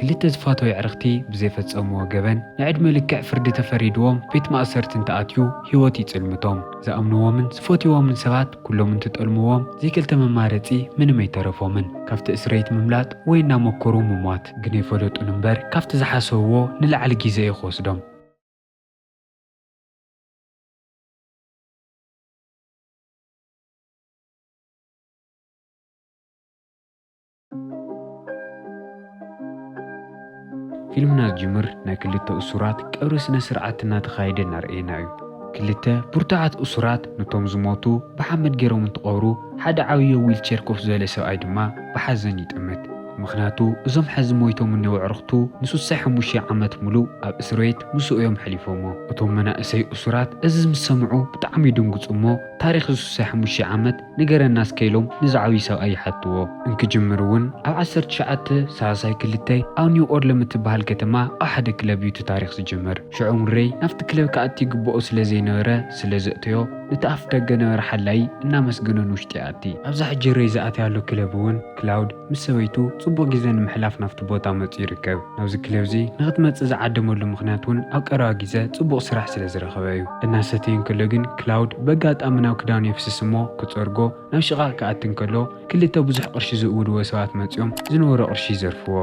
ክልተ ዝፋተው ኣዕርኽቲ ብዘይፈጸምዎ ገበን ንዕድመ ልክዕ ፍርዲ ተፈሪድዎም ቤት ማእሰርቲ እንተኣትዩ ህይወት ይጽልምቶም። ዝኣምንዎምን ዝፈትይዎምን ሰባት ኩሎም እንትጠልምዎም ዘይክልተ መማረጺ ምንም ኣይተረፎምን። ካብቲ እስረይት ምምላጥ ወይ እናመከሩ ምሟት። ግን ኣይፈለጡን እምበር ካብቲ ዝሓሰብዎ ንላዕሊ ግዜ እዩ ክወስዶም። ፊልምና ዝጅምር ናይ ክልተ እሱራት ቀብሪ ስነ ስርዓት እናተኻየደ እናረኣየና እዩ። ክልተ ብርቱዓት እሱራት ነቶም ዝሞቱ ብሓመድ ገይሮም እንትቐብሩ፣ ሓደ ዓብዪ ዊልቸር ኮፍ ዝበለ ሰብኣይ ድማ ብሓዘን ይጥምት። ምኽንያቱ እዞም ሐዚ ሞይቶም እኒው ኣዕርኽቱ ንስሳይ ሓሙሽተ ዓመት ሙሉእ ኣብ እስር ቤት ምስኡ እዮም ሐሊፎሞ። እቶም መናእሰይ እሱራት እዚ ምስ ሰምዑ ብጣዕሚ ይድንግጹ እሞ ታሪኽ ስሳይ ሓሙሽተ ዓመት ንገረና እስከ ኢሎም ንዚ ዓብዪ ሰብኣይ ይሓትዎ። እንክጅምር እውን ኣብ ዓሰርተ ትሽዓተ ሰላሳይ ክልተ ኣብ ኒው ኦርለንስ እትበሃል ከተማ ኣብ ሓደ ክለብ እዩ እቲ ታሪኽ ዝጅምር። ሽዑ እውን ሬይ ናብቲ ክለብ ክኣቲ ይግብኦ ስለ ዘይነበረ ስለ ዘእተዮ ነቲ ኣፍ ደገ ነበረ ሓላዪ እናመስገኖ ንውሽጢ ይኣቲ። ኣብዛ ሕጂ ሬይ ዝኣትያሉ ክለብ እውን ክላውድ ምስ ሰበይቱ ጽቡቕ ግዜ ንምሕላፍ ናብቲ ቦታ መጺኡ ይርከብ። ናብዚ ክለብ እዚ ንኽትመጽእ ዝዓደመሉ ምኽንያት እውን ኣብ ቀረባ ግዜ ጽቡቕ ስራሕ ስለ ዝረኸበ እዩ። እናሰተየ እንከሎ ግን ክላውድ በጋጣሚ ናብ ክዳኑ የፍስስ እሞ ክጸርጎ ናብ ሽቓቕ ክኣቲ እንከሎ ክልተ ብዙሕ ቅርሺ ዝእውድዎ ሰባት መጺኦም ዝነበሮ ቅርሺ ይዘርፍዎ።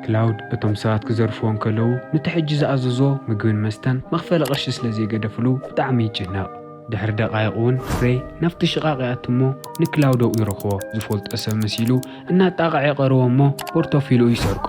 ክላውድ እቶም ሰባት ክዘርፍዎ እንከለዉ ነቲ ሕጂ ዝኣዘዞ ምግብን መስተን መኽፈሊ ቅርሺ ስለ ዘይገደፍሉ ብጣዕሚ ይጭነቕ። ድሕሪ ደቓይቕ እውን ሬይ ናብቲ ሽቓቕ ይኣቲ እሞ ንክላውድ ኣብኡ ይረኽቦ። ዝፈልጦ ሰብ መሲሉ እናጣቕዐ ይቐርቦ እሞ ፖርቶፊልኡ ይሰርቆ።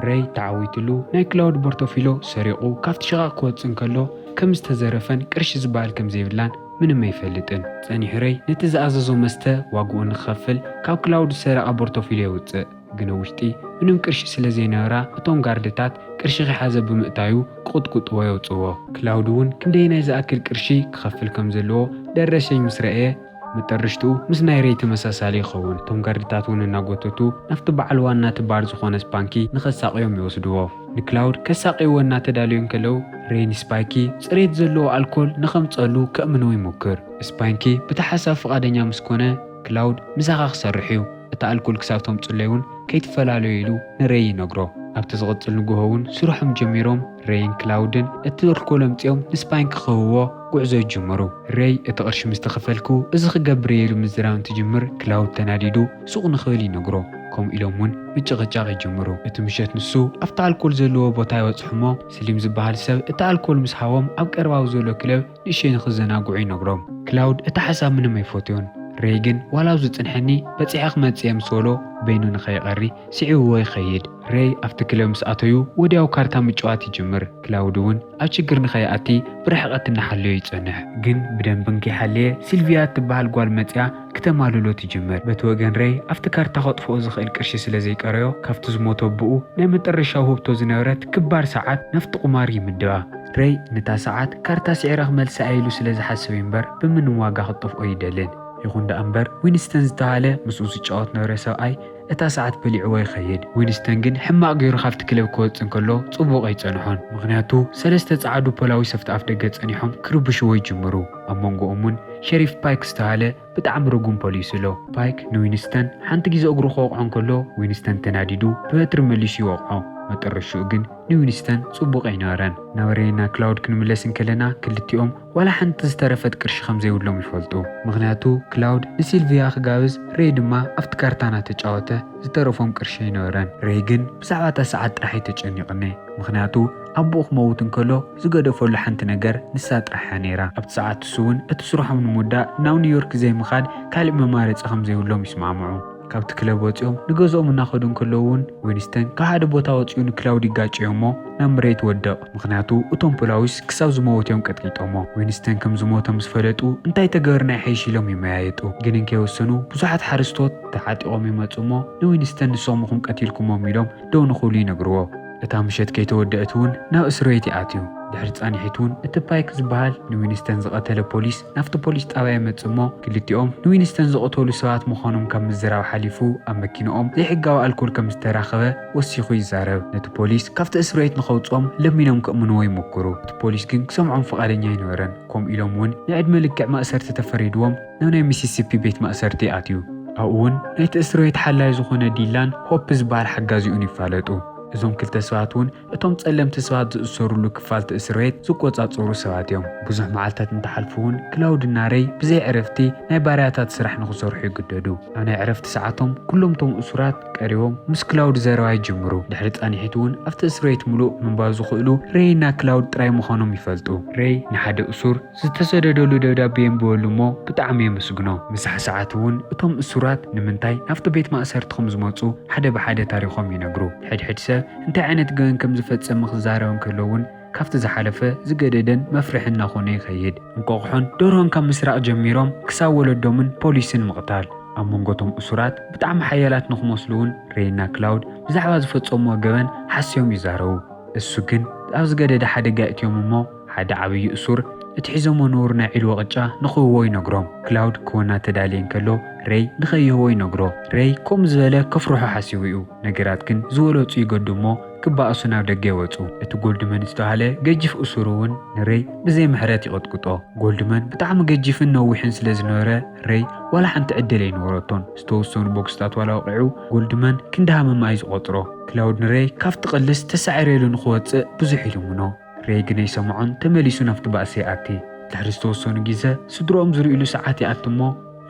ሬይ ተዓዊትሉ ናይ ክላውድ ፖርቶፊሎ ሰሪቑ ካብቲ ሽቓቕ ክወጽእ እንከሎ ከም ዝተዘረፈን ቅርሺ ዝበሃል ከም ዘይብላን ምንም ኣይፈልጥን። ጸኒሑ ሬይ ነቲ ዝኣዘዞ መስተ ዋግኡ ንክኸፍል ካብ ክላውድ ዝሰረቐ ፖርቶፊልዮ የውጽእ። ግን ኣብ ውሽጢ ምንም ቅርሺ ስለ ዘይነበራ እቶም ጋርድታት ቅርሺ ከይሓዘ ብምእታዩ ክቕጥቅጥዎ የውጽዎ። ክላውድ እውን ክንደየናይ ዝኣክል ቅርሺ ክኸፍል ከም ዘለዎ ደረሰኝ ምስ ረኣየ መጠርሽትኡ ምስ ናይ ሬይ ተመሳሳሊ ይኸውን። እቶም ጋርድታት እውን እናጎተቱ ናብቲ በዓል ዋና እቲ ባር ዝኾነ ስፓንኪ ንኸሳቕዮም ይወስድዎ። ንክላውድ ከሳቕይዎ እናተዳለዩ እንከለዉ ሬይ ንስፓይኪ ጽሬት ዘለዎ ኣልኮል ንኸምጸሉ ከእምኖ ይሞክር። ስፓንኪ ብቲ ሓሳብ ፍቓደኛ ምስ ኮነ ክላውድ ምሳኻ ክሰርሕ እዩ፣ እቲ ኣልኮል ክሳብ ተምጽለይ እውን ከይትፈላለዩ ኢሉ ንሬይ ይነግሮ። ኣብቲ ዝቕጽል ንግሆ እውን ስርሖም ጀሚሮም ሬይን ክላውድን እቲ ኣልኮል ኣምጺኦም ንስፓንኪ ክህብዎ ጉዕዞ ይጅምሩ። ሬይ እቲ ቅርሺ ምስ ተኸፈልኩ እዚ ክገብር እየ ኢሉ ምዝራብ እንትጅምር ክላውድ ተናዲዱ ሱቕ ንኽብል ይነግሮ። ከምኡ ኢሎም እውን ምጭቕጫቕ ይጅምሩ። እቲ ምሸት ንሱ ኣብቲ ኣልኮል ዘለዎ ቦታ ይበጽሑ እሞ ስሊም ዝበሃል ሰብ እቲ ኣልኮል ምስ ሃቦም ኣብ ቀረባዊ ዘሎ ክለብ ንእሸይ ንኽዘናግዑ ይነግሮም። ክላውድ እቲ ሓሳብ ምንም ኣይፈትዮን። ሬይ ግን ዋላ ኣብዚ ጽንሐኒ በጺሐ ክመጽእ እየ ምስ በሎ በይኑ ንኸይቐሪ ስዒብዎ ይኸይድ። ሬይ ኣብቲ ክለብ ምስ ኣተዩ ወዲያው ካርታ ምጭዋት ይጅምር። ክላውድ እውን ኣብ ችግር ንኸይኣቲ ብርሕቐት እናሓለዮ ይጸንሕ። ግን ብደንቢ እንከይሓለየ ሲልቪያ እትበሃል ጓል መጽያ ክተማልሎ ትጅምር። በቲ ወገን ሬይ ኣብቲ ካርታ ከጥፍኦ ዝኽእል ቅርሺ ስለ ዘይቀረዮ ካብቲ ዝሞተ ኣቦኡ ናይ መጠረሻ ውህብቶ ዝነበረት ክባር ሰዓት ናብቲ ቁማር ይምድባ። ሬይ ነታ ሰዓት ካርታ ስዒረ ክመልሳ እየ ኢሉ ስለ ዝሓስብ እዩ እምበር ብምንም ዋጋ ክትጠፍኦ ኣይደልን። ይኹን ደኣ እምበር ዊንስተን ዝተባህለ ምስኡ ዝጫወት ነበረ ሰብኣይ እታ ሰዓት በሊዕዎ ይኸይድ። ዊንስተን ግን ሕማቕ ገይሩ ካብቲ ክለብ ክወጽእ እንከሎ ጽቡቕ ኣይጸንሖን። ምኽንያቱ ሰለስተ ጸዓዱ ፖላዊስ ኣብቲ ኣፍ ደገ ጸኒሖም ክርብሽዎ ይጅምሩ። ኣብ መንጎኦም እውን ሸሪፍ ፓይክ ዝተባህለ ብጣዕሚ ርጉም ፖሊስ ኣሎ። ፓይክ ንዊንስተን ሓንቲ ግዜ እግሩ ክወቕዖ እንከሎ ዊንስተን ተናዲዱ ብበትሪ መሊሱ ይወቕዖ። መጠረሽኡ ግን ንዊንስተን ጽቡቕ ኣይነበረን። ናብ ሬይና ክላውድ ክንምለስ እንከለና ክልቲኦም ዋላ ሓንቲ ዝተረፈት ቅርሺ ከም ዘይብሎም ይፈልጡ። ምኽንያቱ ክላውድ ንሲልቪያ ክጋብዝ ሬይ ድማ ኣብቲ ካርታ እናተጫወተ ዝተረፎም ቅርሺ ኣይነበረን። ሬይ ግን ብዛዕባ እታ ሰዓት ጥራሕ እዩ ተጨኒቑኒ። ምኽንያቱ ኣቦኡ ክመውት እንከሎ ዝገደፈሉ ሓንቲ ነገር ንሳ ጥራሕ እያ ነይራ። ኣብቲ ሰዓት እሱ እውን እቲ ስርሖም ንምውዳእ ናብ ኒውዮርክ ዘይምኻድ ካልእ መማረፂ ከም ዘይብሎም ይስማምዑ። ካብቲ ክለብ ወፂኦም ንገዝኦም እናኸዱ እንከለዉ እውን ዊንስተን ካብ ሓደ ቦታ ወፂኡ ንክላውድ ይጋጨዮ እሞ ናብ መሬት ይወድቕ። ምኽንያቱ እቶም ፖላዊስ ክሳብ ዝመወት እዮም ቀጥቂጦሞ። ዊንስተን ከም ዝሞተ ምስ ፈለጡ እንታይ ተገበርና ይሓይሽ ኢሎም ይመያየጡ። ግን እንከይወሰኑ ብዙሓት ሓረስቶት ተዓጢቖም ይመፁ እሞ ንዊንስተን ንስኹም ኢኹም ቀቲልኩሞም ኢሎም ደው ንኽብሉ ይነግርዎ። እታ ምሸት ከይተወደአት እውን ናብ እስር ቤት ይኣትዩ። ድሕሪ ጻኒሒት እውን እቲ ፓይክ ዝበሃል ንዊንስተን ዝቐተለ ፖሊስ ናብቲ ፖሊስ ጣብያ ይመጽእ እሞ ክልቲኦም ንዊንስተን ዝቐተሉ ሰባት ምዃኖም ካብ ምዝራብ ሓሊፉ ኣብ መኪንኦም ዘይሕጋዊ ኣልኮል ከም ዝተራኸበ ወሲኹ ይዛረብ። ነቲ ፖሊስ ካብቲ እስር ቤት ንኸውጽኦም ለሚኖም ከእምንዎ ይሞክሩ። እቲ ፖሊስ ግን ክሰምዖም ፍቓደኛ ኣይነበረን። ከምኡ ኢሎም እውን ንዕድመ ልክዕ ማእሰርቲ ተፈሪድዎም ናብ ናይ ሚሲሲፒ ቤት ማእሰርቲ ይኣትዩ። ኣብኡ እውን ናይቲ እስር ቤት ሓላዪ ዝኾነ ዲላን ሆፕ ዝበሃል ሓጋዚኡን ይፋለጡ። እዞም ክልተ ሰባት እውን እቶም ጸለምቲ ሰባት ዝእሰሩሉ ክፋል እቲ እስር ቤት ዝቆጻጸሩ ሰባት እዮም። ብዙሕ መዓልታት እንተሓልፉ እውን ክላውድ እና ሬይ ብዘይ ዕረፍቲ ናይ ባርያታት ስራሕ ንኽሰርሑ ይግደዱ። ኣብ ናይ ዕረፍቲ ሰዓቶም ኩሎም እቶም እሱራት ቀሪቦም ምስ ክላውድ ዘረባ ይጅምሩ። ድሕሪ ጻንሒት እውን ኣብቲ እስር ቤት ምሉእ ምንባብ ዝኽእሉ ሬይ እና ክላውድ ጥራይ ምዃኖም ይፈልጡ። ሬይ ንሓደ እሱር ዝተሰደደሉ ደብዳቤ የንብበሉ እሞ ብጣዕሚ የመስግኖ። ምሳሕ ሰዓት እውን እቶም እሱራት ንምንታይ ናብቲ ቤት ማእሰርቲ ከም ዝመጹ ሓደ ብሓደ ታሪኾም ይነግሩ። ሕድሕድ ሰብ እንታይ ዓይነት ገበን ከም ዝፈጸመ ክዛረብ እንከሎ እውን ካብቲ ዝሓለፈ ዝገደደን መፍርሒ እናኾነ ይኸይድ። እንቆቕሖን ደርሆን ካብ ምስራቕ ጀሚሮም ክሳብ ወለዶምን ፖሊስን ምቕታል። ኣብ መንጎ እቶም እሱራት ብጣዕሚ ሓያላት ንኽመስሉ እውን ሬይ እና ክላውድ ብዛዕባ ዝፈጸምዎ ገበን ሓስዮም ይዛረቡ። እሱ ግን ኣብ ዝገደደ ሓደጋ እትዮም እሞ ሓደ ዓብዪ እሱር እቲ ሒዞሞ ነውር ናይ ዒልዎ ቅጫ ንኽህቦ ይነግሮም። ክላውድ ክወና ተዳልየ እንከሎ ሬይ ንኸይህቦ ይነግሮ። ሬይ ከምኡ ዝበለ ከፍርሖ ሓሲቡ እዩ። ነገራት ግን ዝበለጹ ይገዱ እሞ ክበኣሱ ናብ ደገ ይወጹ። እቲ ጎልድመን ዝተባህለ ገጂፍ እሱር እውን ንሬይ ብዘይ ምሕረት ይቕጥቅጦ። ጎልድመን ብጣዕሚ ገጂፍን ነዊሕን ስለ ዝነበረ ሬይ ዋላ ሓንቲ ዕድል ኣይነበረቶን። ዝተወሰኑ ቦክስታት ዋላ ወቒዑ ጎልድመን ክንዲ ሃመማ እዩ ዝቖጽሮ። ክላውድ ንሬይ ካብቲ ቅልስ ተሳዒረ ኢሉ ንኽወጽእ ብዙሕ ይልምኖ። ሬይ ግን ኣይሰምዖን፣ ተመሊሱ ናብቲ ባእሲ ይኣቲ። ድሕሪ ዝተወሰኑ ግዜ ስድርኦም ዝርእይሉ ሰዓት ይኣቲ እሞ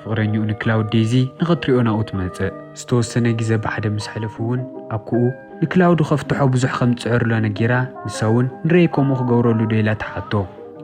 ፍቕረኛኡ ንክላውድ ዴዚ ንኽትሪኦ ናብኡ ትመጽእ። ዝተወሰነ ግዜ ብሓደ ምስ ሓለፉ እውን ኣኩኡ ንክላውድ ከፍትሖ ብዙሕ ከም ዝጽዕርሎ ነጊራ፣ ንሳ እውን ንሬይ ከምኡ ክገብረሉ ዶ ኢላ ትሓቶ።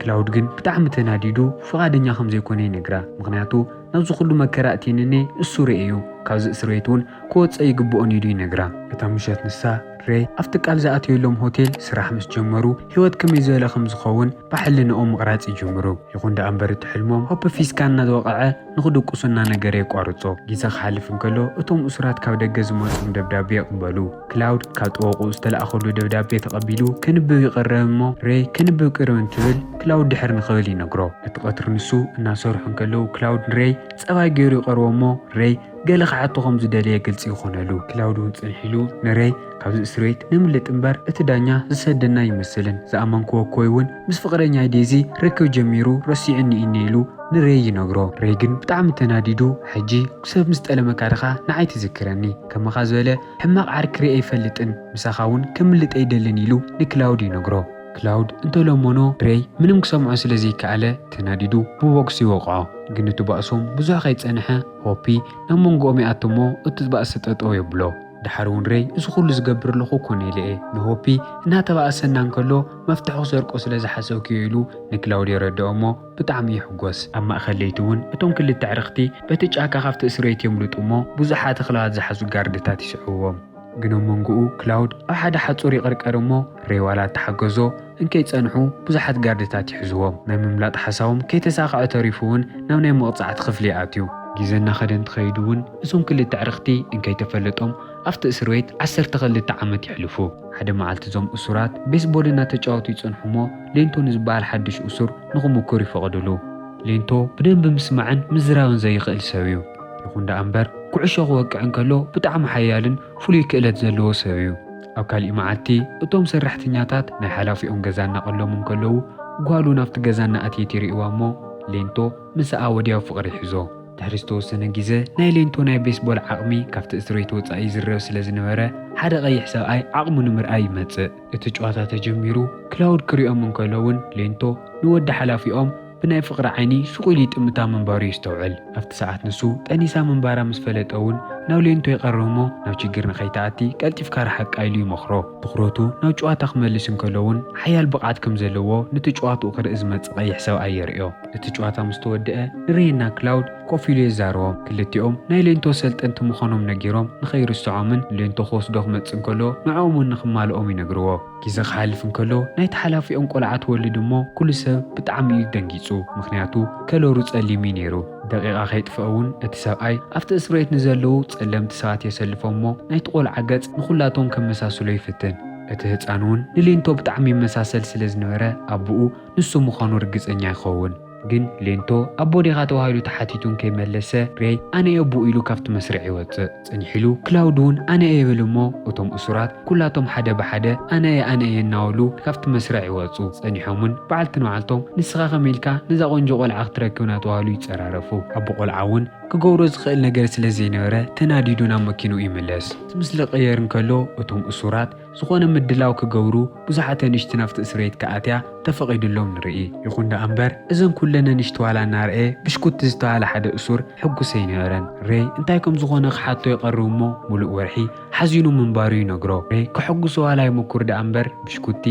ክላውድ ግን ብጣዕሚ ተናዲዱ ፍቓደኛ ከም ዘይኮነ ይነግራ። ምኽንያቱ ናብዚ ኩሉ መከራ እትንኔ እሱ ርኤ እዩ፣ ካብዚ እስር ቤት እውን ክወጽእ ይግብኦን ኢሉ ይነግራ። እታ ምሸት ንሳ ሬይ ኣብቲ ቃል ዝኣተየሎም ሆቴል ስራሕ ምስ ጀመሩ ህይወት ከመይ ዝበለ ከም ዝኸውን ብሕልንኦም ምቕራጽ ይጅምሩ። ይኹን ደኣ እምበር እቲ ሕልሞም ሆፕ ፊስካ እናተወቕዐ ንኽድቅሱ እናነገረ የቋርጾ። ግዜ ክሓልፍ እንከሎ እቶም እሱራት ካብ ደገ ዝመጾም ደብዳቤ ይቕበሉ። ክላውድ ካብ ጠበቕኡ ዝተላእኸሉ ደብዳቤ ተቐቢሉ ከንብብ ይቐርብ እሞ ሬይ ከንብብ ቅርብ እንትብል ክላውድ ድሕር ንኽብል ይነግሮ። እቲ ቀትሪ ንሱ እናሰርሑ እንከለዉ ክላውድ ንሬይ ጸባይ ገይሩ ይቐርቦ እሞ ሬይ ገለ ክሓቶ ከም ዝደለየ ግልጺ ይኾነሉ። ክላውድ እውን ጽንሕ ኢሉ ንሬይ ካብዚ እስር ቤት ነምልጥ እምበር እቲ ዳኛ ዝሰደና ኣይመስልን። ዝኣመንክዎ እኮይ እውን ምስ ፍቕረኛይ ዴዚ ርክብ ጀሚሩ ረሲዑኒ እኒ ኢሉ ንሬይ ይነግሮ። ሬይ ግን ብጣዕሚ ተናዲዱ ሕጂ ሰብ ምስ ጠለመካ ድኻ ንዓይ ትዝክረኒ? ከማኻ ዝበለ ሕማቕ ዓርኪ ርእየ ኣይፈልጥን። ምሳኻ እውን ከምልጥ ኣይደልን ኢሉ ንክላውድ ይነግሮ። ክላውድ እንተለመኖ ሬይ ምንም ክሰምዖ ስለ ዘይከኣለ ተናዲዱ ብቦክስ ይወቕዖ። ግን እቲ ባእሶም ብዙሕ ከይጸንሐ ሆፒ ናብ መንጎኦም ይኣትሞ እቲ ባእሲ ጠጠው የብሎ። ድሓር እውን ሬይ እዚ ኩሉ ዝገብር ኣለኹ እኮ ነይለ እየ ንሆፒ እናተባእሰና እንከሎ መፍትሒ ክሰርቆ ስለ ዝሓሰብክዮ ኢሉ ንክላውድ የረድኦ እሞ ብጣዕሚ ይሕጎስ። ኣብ ማእኸል ለይቲ እውን እቶም ክልተ ዕርኽቲ በቲ ጫካ ካብቲ እስር ቤት የምልጡ እሞ ብዙሓት ኣኽላባት ዝሓዙ ጋርድታት ይስዕብዎም። ግን ኣብ መንጎኡ ክላውድ ኣብ ሓደ ሓጹር ይቕርቀር እሞ ሬይ ዋላ ተሓገዞ እንከይጸንሑ ብዙሓት ጋርድታት ይሕዝዎም። ናይ ምምላጥ ሓሳቦም ከይተሳኽዐ ተሪፉ እውን ናብ ናይ መቕጻዕቲ ክፍሊ ይኣትዩ። ግዜ እናኸደ እንትኸይዱ እውን እዞም ክልተ ዕርኽቲ እንከይተፈለጦም ኣብቲ እስር ቤት ዓሰርተ ክልተ ዓመት የሕልፉ። ሓደ መዓልቲ እዞም እሱራት ቤስቦል እናተጫወቱ ይጸንሑ እሞ ሌንቶ ንዝበሃል ሓድሽ እሱር ንኽምኩር ይፈቕድሉ። ሌንቶ ብደንቢ ምስማዕን ምዝራብን ዘይኽእል ሰብ እዩ። ይኹን ደኣ እምበር ኩዕሾ ክወቅዕ እንከሎ ብጣዕሚ ሓያልን ፍሉይ ክእለት ዘለዎ ሰብ እዩ። ኣብ ካሊእ መዓልቲ እቶም ሰራሕተኛታት ናይ ሓላፊኦም ገዛ እናቐለሙ እንከለዉ ጓሉ ናብቲ ገዛ እናኣትየት ይርእይዋ እሞ ሌንቶ ምስኣ ወዲያው ፍቕሪ ይሕዞ። ድሕሪ ዝተወሰነ ግዜ ናይ ሌንቶ ናይ ቤስቦል ዓቕሚ ካብቲ እስር ቤት ወጻኢ ይዝረብ ስለ ዝነበረ ሓደ ቀይሕ ሰብኣይ ዓቕሙ ንምርኣይ ይመጽእ። እቲ ጨዋታ ተጀሚሩ ክላውድ ክሪኦም እንከሎ እውን ሌንቶ ንወዲ ሓላፊኦም ብናይ ፍቕሪ ዓይኒ ሱቕ ኢሉ ይጥምታ ምንባሩ የስተውዕል። ኣብቲ ሰዓት ንሱ ጠኒሳ ምንባራ ምስ ፈለጠ እውን ናብ ሌንቶ ይቐርብ እሞ ናብ ችግር ንኸይትኣቲ ቀልጢፍካ ርሓቃ ኢሉ ይመኽሮ። ትኹረቱ ናብ ጨዋታ ክመልስ እንከሎ እውን ሓያል ብቕዓት ከም ዘለዎ ነቲ ጨዋትኡ ክርኢ ዝመጽእ ቀይሕ ሰብኣይ የርእዮ። እቲ ጨዋታ ምስ ተወድአ ንሬይ እና ክላውድ ኮፍ ኢሉ የዛርቦም። ክልቲኦም ናይ ሌንቶ ሰልጠንቲ ምዃኖም ነጊሮም ንኸይርስዖምን ሌንቶ ክወስዶ ክመጽእ እንከሎ ንዕኦም እውን ንኽማልኦም ይነግርዎ። ግዜ ክሓልፍ እንከሎ ናይቲ ሓላፊኦም ቆልዓ ትወልድ እሞ ኩሉ ሰብ ብጣዕሚ እዩ ደንጊጹ። ምኽንያቱ ከለሩ ጸሊም እዩ ነይሩ። ደቂቓ ከይጥፍአ እውን እቲ ሰብኣይ ኣብቲ እስር ቤት ንዘለዉ ጸለምቲ ሰባት የሰልፎም እሞ ናይቲ ቆልዓ ገጽ ንኹላቶም ከመሳስሎ ይፍትን። እቲ ህጻን እውን ንሌንቶ ብጣዕሚ ይመሳሰል ስለ ዝነበረ ኣቦኡ ንሱ ምዃኑ ርግጸኛ ይኸውን። ግን ሌንቶ ኣቦ ዲኻ ተባሂሉ ተሓቲቱ እንከይመለሰ ሬይ ኣነ እየ ኣቦኡ ኢሉ ካብቲ መስርዕ ይወጽእ። ጸኒሑ ኢሉ ክላውድ እውን ኣነ እየ ይብል እሞ እቶም እሱራት ኩላቶም ሓደ ብሓደ ኣነ እየ ኣነ እየ እናበሉ ካብቲ መስርዕ ይወጹ። ጸኒሖም እውን በዓልቲ ንባዕልቶም ንስኻ ከመይ ኢልካ ነዛ ቆንጆ ቆልዓ ክትረክብ እናተባህሉ ይጸራረፉ። ኣቦ ቆልዓ እውን ክገብሮ ዝኽእል ነገር ስለ ዘይነበረ ተናዲዱ ናብ መኪንኡ ይምለስ። እቲ ምስሊ ክቕየር እንከሎ እቶም እሱራት ዝኾነ ምድላው ክገብሩ ብዙሓት ኣንሽቲ ናብቲ እስር ቤት ክኣትያ ተፈቒዱሎም ንርኢ። ይኹን ደኣ እምበር፣ እዘን ኩለን ኣንሽቲ ዋላ እናርኣየ ብሽኩቲ ዝተባህለ ሓደ እሱር ሕጉስ ኣይነበረን። ሬይ እንታይ ከም ዝኾነ ክሓቶ ይቐርብ እሞ፣ ሙሉእ ወርሒ ሓዚኑ ምንባሩ ይነግሮ። ሬይ ከሐጉሶ ዋላ ይሞክር ደኣ እምበር፣ ብሽኩቲ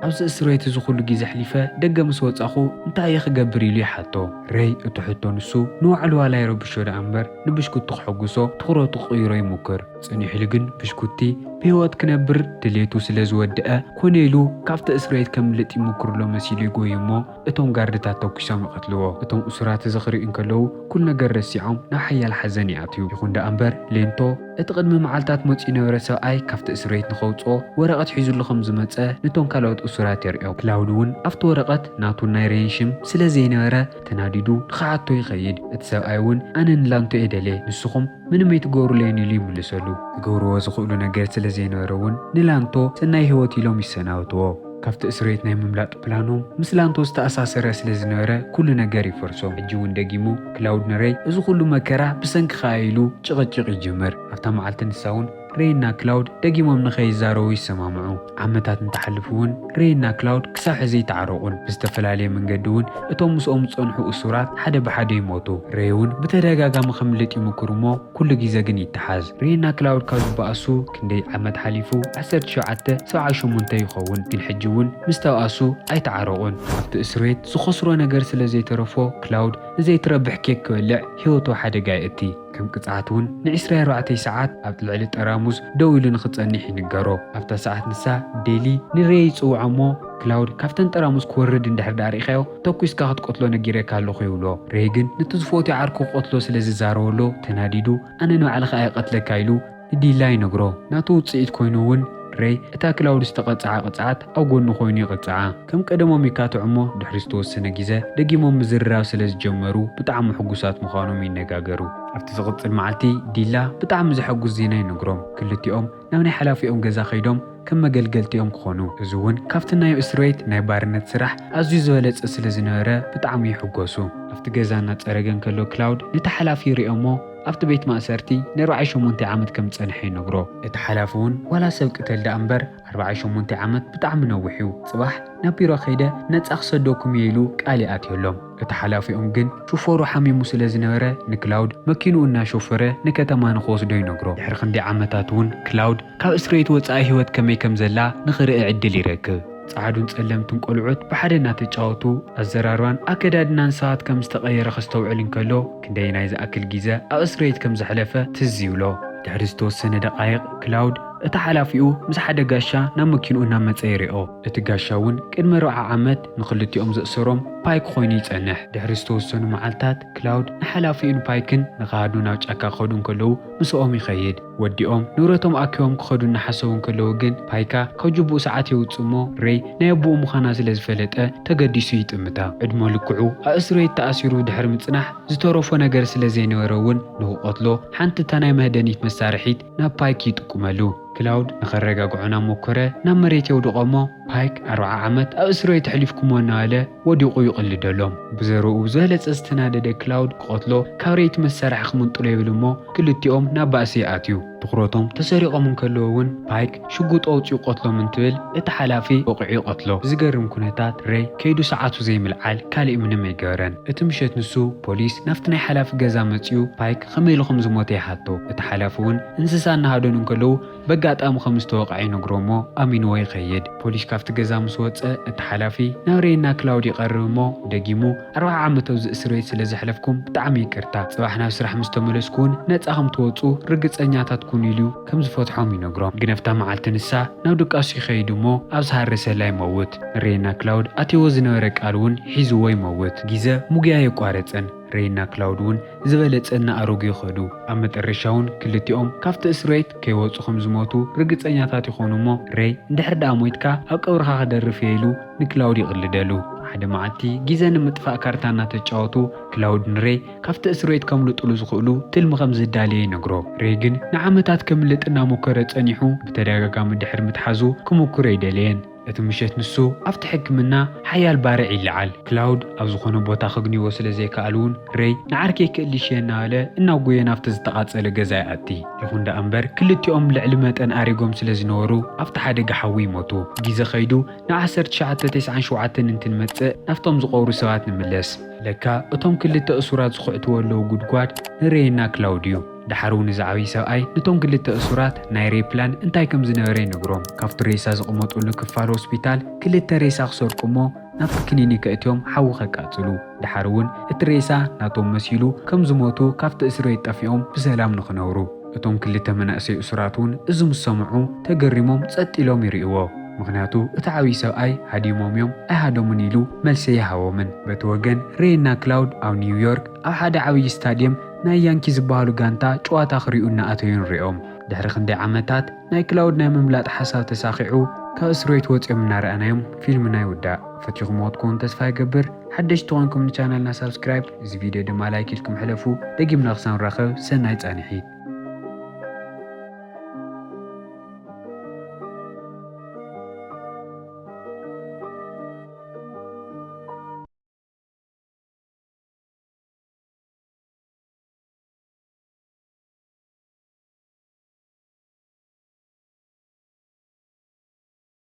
ኣብዚ እስር ቤት እዚ ኩሉ ግዜ ኣሕሊፈ ደገ ምስ ወጻኹ እንታይ እየ ክገብር ኢሉ ይሓቶ። ሬይ እቲ ሕቶ ንሱ ንባዕሉ ዋላ ይረብሾ ደኣ እምበር፣ ንብሽኩቲ ከሐጉሶ ትኹረቱ ክቕይሮ ይሞክር። ጽኒሕሉ ግን ብሽኩቲ ብህይወት ክነብር ድሌቱ ስለ ዝወደአ፣ ኮነ ኢሉ ካብቲ እስር ቤት ከምልጥ ይሞክር ኣሎ መሲሉ ይጎዩ እሞ፣ እቶም ጋርድታት ተኩሶም ይቐትልዎ። እቶም እሱራት እዚ ክርእዩ እንከለዉ፣ ኩሉ ነገር ረሲዖም ናብ ሓያል ሓዘን ይኣትዩ። ይኹን ደኣ እምበር፣ ሌንቶ እቲ ቅድሚ መዓልታት መጺኡ ዝነበረ ሰብኣይ ካብቲ እስር ቤት ንኸውጽኦ ወረቐት ሒዙሉ ከም ዝመጸ ነቶም ካልኦት እሱራት የርእዮም። ክላውድ እውን ኣብቲ ወረቐት ናቱን ናይ ሬይን ሽም ስለ ዘይነበረ ተናዲዱ ንኽሓቶ ይኸይድ። እቲ ሰብኣይ እውን፣ "ኣነ ንላንቶ እየ ደልየ፣ ንስኹም ምንም ኣይትገብሩለይን" ኢሉ ይምልሰሉ። ክገብርዎ ዝኽእሉ ነገር ስለ ዘይነበረ እውን ንላንቶ ሰናይ ህይወት ኢሎም ይሰናበትዎ። ካብቲ እስር ቤት ናይ ምምላጥ ፕላኖም ምስ ላንቶ ዝተኣሳሰረ ስለ ዝነበረ ኩሉ ነገር ይፈርሶም። ሕጂ እውን ደጊሙ ክላውድ ንሬይ፣ "እዚ ኩሉ መከራ ብሰንክኻ እዩ" ኢሉ ጭቕጭቕ ይጅምር። ኣብታ መዓልቲ ንሳ እውን ሬይና ክላውድ ደጊሞም ንኸይዛረቡ ይሰማምዑ። ዓመታት እንተሓልፉ እውን ሬይና ክላውድ ክሳብ ሕዚ ኣይተዓረቑን። ብዝተፈላለየ መንገዲ እውን እቶም ምስኦም ዝጸንሑ እሱራት ሓደ ብሓደ ይሞቱ። ሬይ እውን ብተደጋጋሚ ከምልጥ ይምክር እሞ ኩሉ ግዜ ግን ይተሓዝ። ሬይና ክላውድ ካብ ዝበኣሱ ክንደይ ዓመት ሓሊፉ፣ ዓሰርተ ሸውዓተ ሰብዓ ሸሞንተ ይኸውን። ግን ሕጂ እውን ምስ ተባኣሱ ኣይተዓረቑን። ኣብቲ እስር ቤት ዝኸስሮ ነገር ስለ ዘይተረፎ ክላውድ ንዘይትረብሕ ኬክ ክበልዕ ህይወቱ ሓደጋ የእቲ። ከም ቅጽዓት እውን ንዒስራን ኣርባዕተን ሰዓት ኣብ ልዕሊ ጠራሙዝ ደው ኢሉ ንኽጸንሕ ይንገሮ። ኣብታ ሰዓት ንሳ ዴሊ ንሬይ ይጽውዖ እሞ፣ ክላውድ ካብተን ጠራሙዝ ክወርድ እንድሕር ደኣ ርኢኻዮ፣ ተኲስካ ክትቀትሎ ነጊረካ ኣለኹ ይብሎ። ሬይ ግን ነቲ ዝፈትዮ ዓርኩ ክቐትሎ ስለ ዝዛረበሎ ተናዲዱ፣ "ኣነ ንባዕልኻ እየ ቀትለካ" ኢሉ ንዲላ ይነግሮ። ናቱ ውጽኢት ኮይኑ እውን ሬይ እታ ክላውድ ዝተቐጽዓ ቅጽዓት ኣብ ጎኑ ኮይኑ ይቕጽዓ። ከም ቀደሞም ይካትዑ እሞ ድሕሪ ዝተወሰነ ግዜ ደጊሞም ምዝርራብ ስለ ዝጀመሩ ብጣዕሚ ሕጉሳት ምዃኖም ይነጋገሩ። ኣብቲ ዝቕጽል መዓልቲ ዲላ ብጣዕሚ ዘሐጉስ ዜና ይነግሮም። ክልቲኦም ናብ ናይ ሓላፊኦም ገዛ ከይዶም ከም መገልገልቲኦም ክኾኑ። እዚ እውን ካብቲ ናይ እስር ቤት ናይ ባርነት ስራሕ ኣዝዩ ዝበለጸ ስለ ዝነበረ ብጣዕሚ ይሕጎሱ። ኣብቲ ገዛ እናጸረገ እንከሎ ክላውድ ነቲ ሓላፊ ይርእዮ እሞ ኣብቲ ቤት ማእሰርቲ ንኣርባዓን ሸሞንተን ዓመት ከም ዝጸንሐ ይነግሮ። እቲ ሓላፊ እውን ዋላ ሰብ ቅተል ደኣ እምበር ኣርባዓን ሸሞንተን ዓመት ብጣዕሚ ነዊሕ እዩ። ጽባሕ ናብ ቢሮ ከይደ ነጻ ክሰደኩም እየ ኢሉ ቃል ይኣትየሎም። እቲ ሓላፊኦም ግን ሹፈሩ ሓሚሙ ስለ ዝነበረ ንክላውድ መኪንኡ እናሾፈረ ንከተማ ንኽወስዶ ይነግሮ። ድሕሪ ክንደይ ዓመታት እውን ክላውድ ካብ እስር ቤት ወጻኢ ህይወት ከመይ ከም ዘላ ንኽርኢ ዕድል ይረክብ። ጸዓዱን ጸለምትን ቆልዑት ብሓደ እናተጫወቱ፣ ኣዘራርባን ኣከዳድናን ሰባት ከም ዝተቐየረ ከስተውዕል እንከሎ፣ ክንደየናይ ዝኣክል ግዜ ኣብ እስር ቤት ከም ዘሕለፈ ትዝ ይብሎ። ድሕሪ ዝተወሰነ ደቓይቕ ክላውድ እቲ ሓላፊኡ ምስ ሓደ ጋሻ ናብ መኪንኡ እናመጸ ይሪኦ። እቲ ጋሻ እውን ቅድሚ ኣርብዓ ዓመት ንኽልቲኦም ዘእሰሮም ፓይክ ኮይኑ ይጸንሕ። ድሕሪ ዝተወሰኑ መዓልታት ክላውድ ንሓላፊኡን ፓይክን ንኻህዱ ናብ ጫካ ክኸዱ እንከለዉ ምስኦም ይኸይድ። ወዲኦም ንብረቶም ኣኪቦም ክኸዱ እናሓሰቡ እንከለዉ ግን ፓይካ ካብ ጅቡኡ ሰዓት የውጽእ እሞ ሬይ ናይ ኣቦኡ ምዃና ስለ ዝፈለጠ ተገዲሱ ይጥምታ። ዕድመ ልክዑ ኣብ እስር ቤት ተኣሲሩ ድሕሪ ምጽናሕ ዝተረፎ ነገር ስለ ዘይነበረ እውን ንኽቐትሎ ሓንቲ እታ ናይ መህደኒት መሳርሒት ናብ ፓይክ ይጥቁመሉ። ክላውድ ንኸረጋግዖ ናብ ሞከረ ናብ መሬት የውድቖ እሞ ፓይክ ኣርብዓ ዓመት ኣብ እስር ቤት ኣሕሊፍኩሞ እናበለ ወዲቑ ይቕልደሎም። ብዘረኡ ብዝበለጸ ዝተናደደ ክላውድ ክቐትሎ ካብ ሬይ እቲ መሳርሒ ክምንጥሎ ይብል እሞ ክልቲኦም ናብ ባእሲ ይኣትዩ። ትኹረቶም ተሰሪቖም እንከለዉ እውን ፓይክ ሽጉጥ ኣውጺኡ ቀትሎም እንትብል እቲ ሓላፊ ወቒዑ ይቐትሎ። ብዝገርም ኩነታት ሬይ ከይዱ ሰዓቱ ዘይምልዓል ካሊእ ምንም ኣይገበረን። እቲ ምሸት ንሱ ፖሊስ ናብቲ ናይ ሓላፊ ገዛ መጺኡ ፓይክ ከመይ ኢሉ ከም ዝሞተ ይሓቶ። እቲ ሓላፊ እውን እንስሳ እናሃደኑ እንከለዉ በጋጣሚ ከም ዝተወቕዐ ይነግሮ እሞ ኣሚንዎ ይኸይድ። ፖሊስ ካብቲ ገዛ ምስ ወጸ እቲ ሓላፊ ናብ ሬይና ክላውድ ይቐርብ እሞ ደጊሙ ኣርብዓ ዓመት ኣብዚ እስር ቤት ስለ ዘሕለፍኩም ብጣዕሚ ይቅርታ። ጽባሕ ናብ ስራሕ ምስ ተመለስኩ እውን ነጻ ከም ትወጹ ርግጸኛታት ኩኑ ኢሉ ከም ዝፈትሖም ይነግሮም። ግን ኣብታ መዓልቲ ንሳ ናብ ድቃሱ ይኸይድ እሞ ኣብ ዝሃረሰላ ይመውት። ንሬይና ክላውድ ኣትይዎ ዝነበረ ቃል እውን ሒዝዎ ይመውት። ግዜ ምጉያይ የቋረጸን። ሬይና ክላውድ እውን ዝበለጸ እናኣረጉ ይኸዱ። ኣብ መጠረሻ እውን ክልቲኦም ካብቲ እስር ቤት ከይወጹ ከም ዝሞቱ ርግጸኛታት ይኾኑ እሞ ሬይ እንድሕር ደኣ ሞይትካ ኣብ ቀብርኻ ክደርፍ እየ ኢሉ ንክላውድ ይቕልደሉ። ሓደ መዓልቲ ግዜ ንምጥፋእ ካርታ እናተጫወቱ ክላውድ ንሬይ ካብቲ እስር ቤት ከምልጥሉ ዝኽእሉ ትልሚ ከም ዝዳለየ ይነግሮ። ሬይ ግን ንዓመታት ከምልጥ እናሞከረ ጸኒሑ ብተደጋጋሚ ድሕሪ ምትሓዙ ክምኩር ኣይደለየን። እቲ ምሸት ንሱ ኣብቲ ሕክምና ሓያል ባርዕ ይለዓል። ክላውድ ኣብ ዝኾነ ቦታ ከግንይዎ ስለ ዘይከኣሉ እውን፣ ሬይ ንዓርከይ ክእልሽ እየ እናበለ እናጎየ ናብቲ ዝተቓጸለ ገዛ ይኣቲ። ይኹን ደኣ እምበር፣ ክልቲኦም ልዕሊ መጠን ኣሪጎም ስለ ዝነበሩ ኣብቲ ሓደጋ ሓዊ ይሞቱ። ግዜ ከይዱ፣ ን ዓሰርተ ትሽዓተ ተስዓን ሸውዓተን እንትንመጽእ፣ ናብቶም ዝቐብሩ ሰባት ንምለስ። ለካ እቶም ክልተ እሱራት ዝኹዕትዎ ኣለዉ ጉድጓድ ንሬይና ክላውድ እዩ። ደሓር እውን እዚ ዓብዪ ሰብኣይ ነቶም ክልተ እሱራት ናይ ሬይ ፕላን እንታይ ከም ዝነበረ ይነግሮም። ካብቲ ሬሳ ዝቕመጡሉ ክፋል ሆስፒታል ክልተ ሬሳ ክሰርቁ እሞ ናብቲ ክሊኒክ ኣእትዮም ሓዊ ከቃጽሉ። ደሓር እውን እቲ ሬሳ ናቶም መሲሉ ከም ዝሞቱ ካብቲ እስር ቤት ጠፊኦም ብሰላም ንኽነብሩ። እቶም ክልተ መናእሰይ እሱራት እውን እዚ ምስ ሰምዑ ተገሪሞም ጸጥ ኢሎም ይርእይዎ። ምኽንያቱ እቲ ዓብዪ ሰብኣይ ሃዲሞም እዮም ኣይሃደሙን ኢሉ መልሲ ኣይሃቦምን። በቲ ወገን ሬይና ክላውድ ኣብ ኒውዮርክ ኣብ ሓደ ዓብዪ ስታድየም ናይ ያንኪ ዝበሃሉ ጋንታ ጨዋታ ክሪኡ እናኣተዩ ንሪኦም። ድሕሪ ክንደይ ዓመታት ናይ ክላውድ ናይ ምምላጥ ሓሳብ ተሳኺዑ ካብ እስር ቤት ወፂኦም እናረኣናዮም ፊልምና ይውዳእ። ፈቲኹምዎ ትኸውን ተስፋ ይገብር። ሓደሽቲ ተኾንኩም ንቻናልና ሳብስክራይብ፣ እዚ ቪድዮ ድማ ላይክ ኢልኩም ሕለፉ። ደጊምና ክሳብ ንራኸብ ሰናይ ፃንሒት።